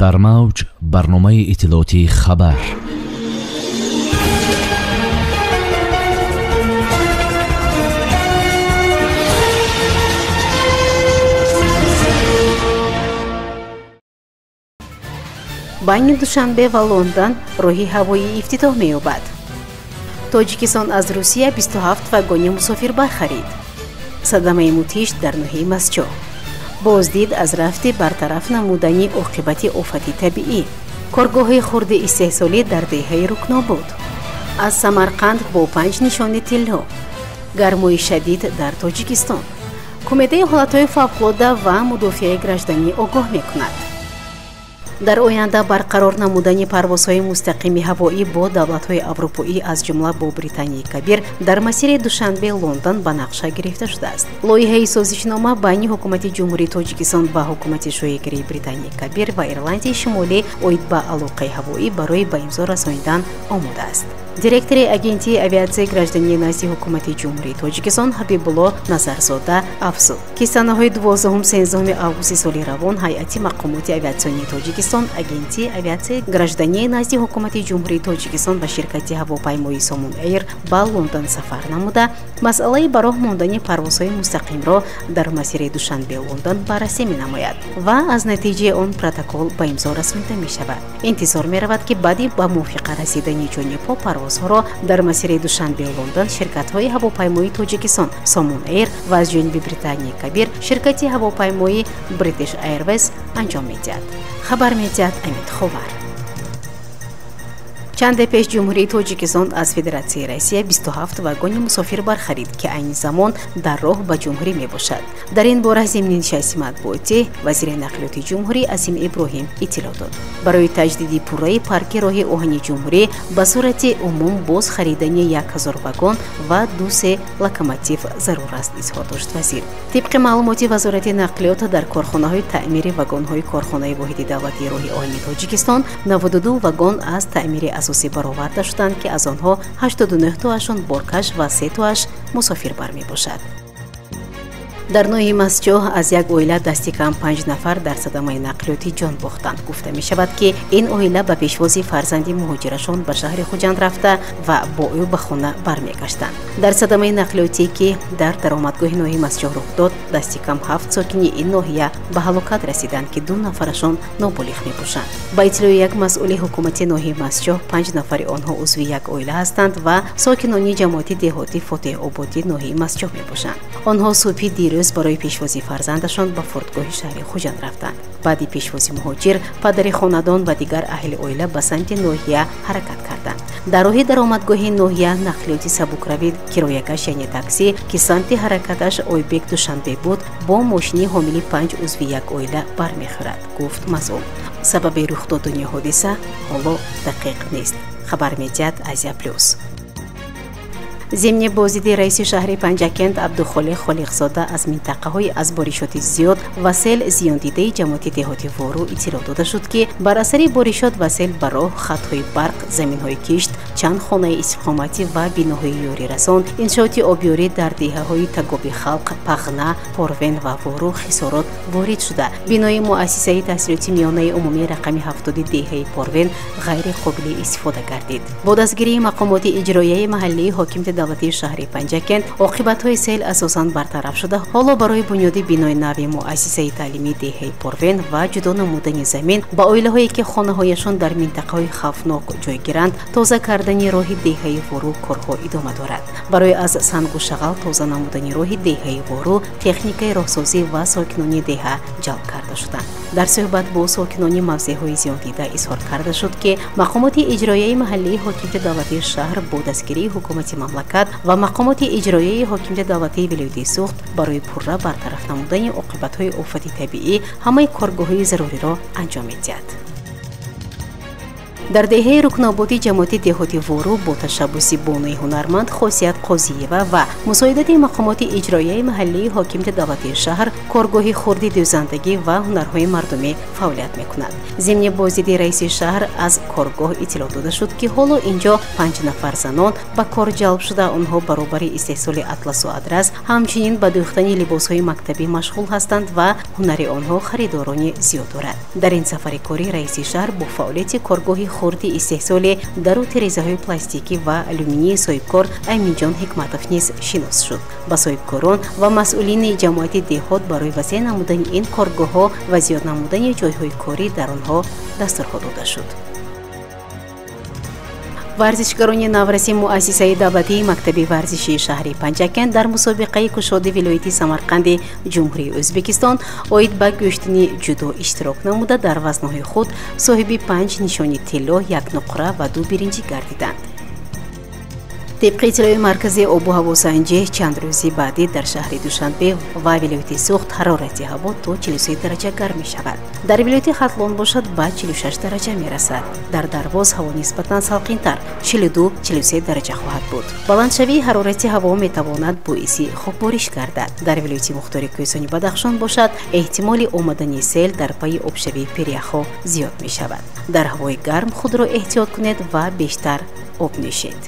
Дар мавҷ барномаи иттилоотии хабар. Байни Душанбе ва Лондон роҳи ҳавоӣ ифтитоҳ меёбад. Тоҷикистон аз Русия 27 вагони мусофирбар харид. Садамаи мудҳиш дар ноҳияи Мастчоҳ. Боздид аз рафти бартараф намудани оқибати офати табиӣ. Коргоҳи хурди истеҳсолӣ дар деҳаи Рукнобод. Аз Самарқанд бо 5 нишони тилло. Гармои шадид дар Тоҷикистон. Кумитаи ҳолатҳои фавқулодда ва мудофиаи гражданӣ огоҳ мекунад. Дар оянда барқарор намудани парвозҳои мустақими ҳавоӣ бо давлатҳои аврупоӣ, аз ҷумла бо Британияи Кабир, дар масири Душанбе-Лондон ба нақша гирифта шудааст. Лоиҳаи созишнома байни ҳукумати Ҷумҳурии Тоҷикистон ва ҳукумати Шоҳигарии Британияи Кабир ва Ирландияи Шимолӣ оид ба алоқаи ҳавоӣ барои ба имзо расонидан омода аст. Директори Агентии авиатсияи граждании назди ҳукумати Ҷумҳурии Тоҷикистон Ҳабибулло Назарзода афзуд, ки санаҳои 12-13 августи соли равон ҳайати мақомоти авиатсионии Тоҷикистон, Агентии авиатсияи граждании назди ҳукумати Ҷумҳурии Тоҷикистон ва ширкати ҳавопаймоии Сомон Эйр ба Лондон сафар намуда, масъалаи ба роҳ мондани парвозҳои мустақимро дар масири Душанбе-Лондон баррасӣ менамояд ва аз натиҷаи он протокол ба имзо расонида мешавад. Интизор меравад, ки баъди ба мувофиқа расидани ҷонибҳо парвозҳоро дар масири Душанбе-Лондон ширкатҳои ҳавопаймоии Тоҷикистон Сомон Эйр ва аз ҷониби Британияи Кабир ширкати ҳавопаймоии British Airways анҷом медиҳад. Хабар медиҳад Амид Ховар. Чанде пеш Ҷумҳурии Тоҷикистон аз Федератсияи Россия 27 вагони мусофирбар харид, ки айни замон дар роҳ ба ҷумҳурӣ мебошад. Дар ин бора зимни нишасти матбуотӣ вазири нақлиёти ҷумҳурӣ Азим Иброҳим иттилоъ дод. Барои таҷдиди пурраи парки роҳи оҳани ҷумҳурӣ ба сурати умум боз харидани 1000 вагон ва 2-3 локомотив зарур аст, изҳор дошт вазир. Тибқи маълумоти Вазорати нақлиёт, дар корхонаҳои таъмири вагонҳои корхонаи воҳиди давлатии роҳи оҳани Тоҷикистон 92 вагон аз таъмири асосӣ бароварда шуданд, ки аз онҳо 89 тоашон боркаш ва 3 тоаш мусофирбар мебошад. Дар ноҳияи Мастчоҳ аз як оила дасти кам 5 нафар дар садамаи нақлиётӣ ҷон бохтанд. Гуфта мешавад, ки ин оила ба пешвози фарзанди муҳоҷирашон ба шаҳри Хуҷанд рафта ва бо ӯ ба хона бармегаштанд. Дар садамаи нақлиётӣ, ки дар даромадгоҳи ноҳияи Мастчоҳ рух дод, дасти кам 7 сокини ин ноҳия ба ҳалокат расиданд, ки 2 нафарашон ноболиғ мебошанд. Ба иттилои як масъули ҳукумати ноҳияи Мастчоҳ, 5 нафари онҳо узви як оила ҳастанд ва сокинони ҷамоати деҳоти Фотеҳободи ноҳияи Мастчоҳ мебошанд. Онҳо субҳи дирӯз барои пешвози фарзандашон ба фурудгоҳи шаҳри Хуҷанд рафтанд. Баъди пешвози муҳоҷир, падари хонадон ва дигар аҳли оила ба самти ноҳия ҳаракат карданд. Дар роҳи даромадгоҳи ноҳия нақлиёти сабукравӣ кироякаш, яъне таксӣ, ки самти ҳаракаташ Ойбек Душанбе буд, бо мошини ҳомили 5 узви як оила бармехӯрад, гуфт масъул. Сабаби рух додани ҳодиса ҳоло дақиқ нест. Хабар медиҳад Азия Плюс. Зимни боздиди раиси шаҳри Панҷакент Абдухолиқ Холиқзода аз минтақаҳои аз боришоти зиёд ва сел зиёндидаи ҷамоати деҳоти Вору иттилоъ дода шуд, ки бар асари боришот ва сел ба роҳ, хатҳои барқ, заминҳои кишт, чанд хонаи истиқоматӣ ва биноҳои ёрирасон, иншооти обёрӣ дар деҳаҳои Тагоби Халқ, Пағна, Порвен ва Вору хисорот ворид шуда, бинои муассисаи таҳсилоти миёнаи умумии рақами 70 деҳаи Порвен ғайриқобили истифода гардид. Бо дастгирии мақомоти иҷроияи маҳаллии ҳокимияти давлатии шаҳри Панҷакент оқибатҳои сел асосан бартараф шуда, ҳоло барои бунёди бинои нави муассисаи таълимии деҳаи Порвен ва ҷудо намудани замин ба оилаҳое, ки хонаҳояшон дар минтақаҳои хавфнок ҷойгиранд, тоза кардани роҳи деҳаи Вору корҳо идома дорад. Барои аз сангу шағал тоза намудани роҳи деҳаи Вору техникаи роҳсозӣ ва сокинони деҳа ҷалб карда шуданд. Дар суҳбат бо сокинони мавзеъҳои зиёндида изҳор карда шуд, ки мақомоти иҷроияи маҳаллии ҳокимияти давлатии шаҳр бо дастгирии ҳукумати мамлакат ва мақомоти иҷроияи ҳокимияти давлатии вилояти Суғд барои пурра бартараф намудани оқибатҳои офати табиӣ ҳамаи коргоҳҳои заруриро анҷом медиҳад. Дар деҳаи Рукнободи ҷамоати деҳоти Вору бо ташаббуси бонуи ҳунарманд Хосият Қозиева ва мусоидати мақомоти иҷроияи маҳаллии ҳокимияти давлатии шаҳр коргоҳи хурди дӯзандагӣ ва ҳунарҳои мардумӣ фаъолият мекунад. Зимни боздиди раиси шаҳр аз коргоҳ иттилоъ дода шуд, ки ҳоло инҷо 5 нафар занон ба кор ҷалб шуда, онҳо баробари истеҳсоли атласу адрас ҳамчунин ба дӯхтани либосҳои мактабӣ машғул ҳастанд ва ҳунари онҳо харидорони зиёд дорад. Дар ин сафари корӣ раиси шаҳр бо фаъолияти коргоҳи хурди истеҳсоли дару тирезаҳои пластикӣ ва алюминии соҳибкор Аминҷон Ҳикматов низ шинос шуд. Ба соҳибкорон ва масъулини ҷамоати деҳот барои васеъ намудани ин коргоҳҳо ва зиёд намудани ҷойҳои корӣ дар онҳо дастурҳо дода шуд. Варзишгарони навраси муассисаи давлатии мактаби варзишии шаҳри Панҷакент дар мусобиқаи кушоди вилояти Самарқанди Ҷумҳурии Ӯзбекистон оид ба гӯштини ҷудо иштирок намуда, дар вазнҳои худ соҳиби 5 нишони тилло, 1 нуқра ва 2 биринҷӣ гардиданд. Тибқи иттилои маркази обу ҳавосанҷӣ, чанд рӯзи баъдӣ дар шаҳри Душанбе ва вилояти Суғд ҳарорати ҳаво то 43 дараҷа гарм мешавад. Дар вилояти Хатлон бошад ба 46 дараҷа мерасад. Дар Дарвоз ҳаво нисбатан салқинтар 42-43 дараҷа хоҳад буд. Баландшавии ҳарорати ҳаво метавонад боиси хокбориш гардад. Дар вилояти мухтори Кӯҳистони Бадахшон бошад, эҳтимоли омадани сел дар пайи обшавии пиряхҳо зиёд мешавад. Дар ҳавои гарм худро эҳтиёт кунед ва бештар об нӯшед.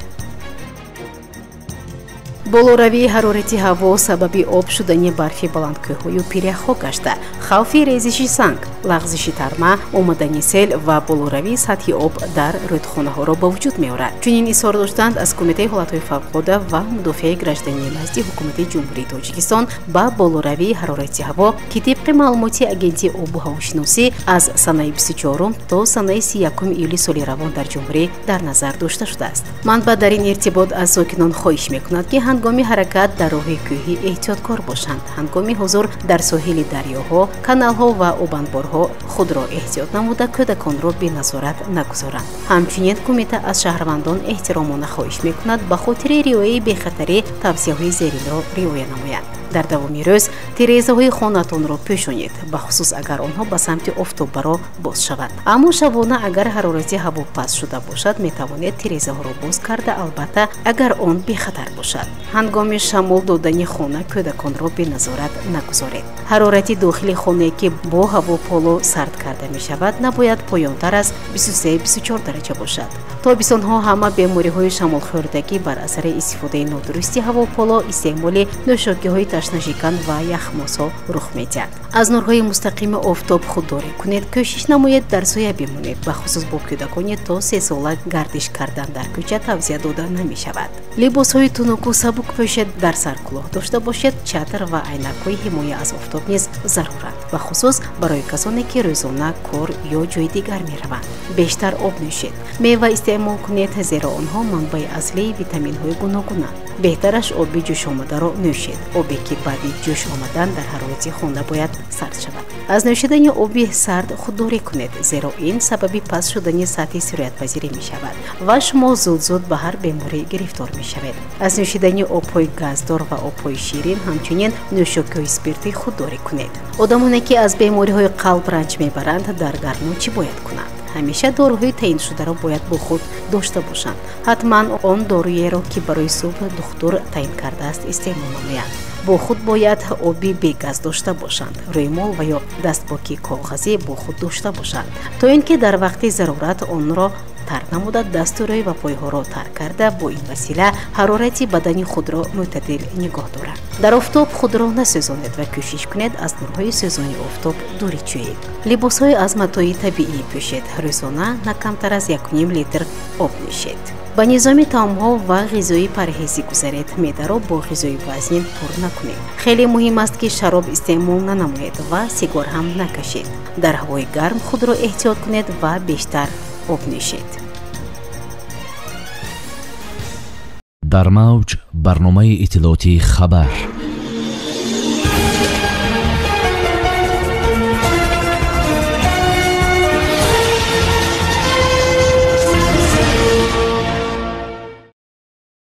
Болоравии ҳарорати ҳаво сабаби об шудани барфи баландкӯҳҳою пиряхҳо гашта, хавфи резиши санг, лағзиши тарма, омадани сел ва болоравии сатҳи об дар рӯдхонаҳоро ба вуҷуд меорад. Чунин изҳор доштанд аз Кумитаи ҳолатҳои фавқулода ва мудофиаи граждании назди Ҳукумати Ҷумҳурии Тоҷикистон ба болоравии ҳарорати ҳаво, ки тибқи маълумоти Агентии обу ҳавошиносӣ аз санаи 24 то санаи 31 июли соли равон дар ҷумҳурӣ дар назар дошта шудааст. Манбаъ дар ин иртибот аз сокинон хоҳиш мекунад, ки ҳангоми ҳаракат дар роҳи кӯҳӣ эҳтиёткор бошанд, ҳангоми ҳузур дар соҳили дарёҳо, каналҳо ва обанборҳо худро эҳтиёт намуда, кӯдаконро беназорат нагузоранд. Ҳамчунин кумита аз шаҳрвандон эҳтиромона хоҳиш мекунад ба хотири риояи бехатарӣ тавсияҳои зеринро риоя намоянд. Дар давоми рӯз тирезаҳои хонатонро пӯшонед, бахусус агар онҳо ба самти офтоббаро боз шаванд. Аммо шабона агар ҳарорати ҳаво паст шуда бошад, метавонед тирезаҳоро боз карда, албатта агар он бехатар бошад. Ҳангоми шамол додани хона кӯдаконро беназорат нагузоред. Ҳарорати дохили хонае, ки бо ҳавополо сард карда мешавад, набояд поёнтар аз 23-24 дараҷа бошад. Тобистонҳо ҳама бемориҳои шамолхӯрдагӣ бар асари истифодаи нодурусти ҳавополо, истеъмоли нӯшокиҳои ташнашикан ва яхмосҳо рух медиҳад. Аз нурҳои мустақими офтоб худдорӣ кунед, кӯшиш намоед дар соя бимонед. Бахусус бо кӯдакони то 3 сола гардиш кардан дар кӯча тавсия дода намешавад. Либосҳои тунуку сабук пӯшед, дар сар кулоҳ дошта бошед, чатр ва айнакҳои ҳимоя аз офтоб низ заруранд, бахусус барои касоне ки рӯзона кор ё ҷои дигар мераванд. Бештар об нӯшед, мева истеъмол кунед, зеро онҳо манбаи аслии витаминҳои гуногунанд. Беҳтараш оби ҷӯшомадаро нӯшед. Обе ки баъди ҷӯш омадан дар ҳарорати хона бояд сард шавад. Аз нӯшидани оби сард худдорӣ кунед, зеро ин сабаби паст шудани сатҳи сироятпазирӣ мешавад ва шумо зуд-зуд ба ҳар беморӣ гирифтор мешавед. Аз нӯшидани обҳои газдор ва обҳои ширин, ҳамчунин нӯшокиҳои спиртӣ худдорӣ кунед. Одамоне ки аз бемориҳои қалб ранҷ мебаранд, дар гармо чӣ бояд кунанд? Ҳамеша доруҳои таъиншударо бояд бо худ дошта бошанд. Ҳатман он доруеро, ки барои субҳ духтур таъин кардааст, истеъмол намоянд. Бо худ бояд оби бегаз дошта бошанд, рӯймол ва ё дастбоки коғазӣ бо худ дошта бошанд, то ин ки дар вақти зарурат онро тар намуда, дасту рӯй ва пойҳоро тар карда, бо ин васила ҳарорати бадани худро мӯътадил нигоҳ доранд. Дар офтоб худро насӯзонед ва кӯшиш кунед аз нурҳои сӯзони офтоб дурӣ ҷӯед. Либосҳои аз матои табиӣ пӯшед. Рӯзона на камтар аз 1,5 литр об нӯшед. Ба низоми таомҳо ва ғизои парҳезӣ гузаред. Меъдаро бо ғизои вазнин пур накунед. Хеле муҳим аст, ки шароб истеъмол нанамоед ва сигор ҳам накашед. Дар ҳавои гарм худро эҳтиёт кунед ва бештар об нӯшед. Дар мавҷ барномаи иттилоотии хабар.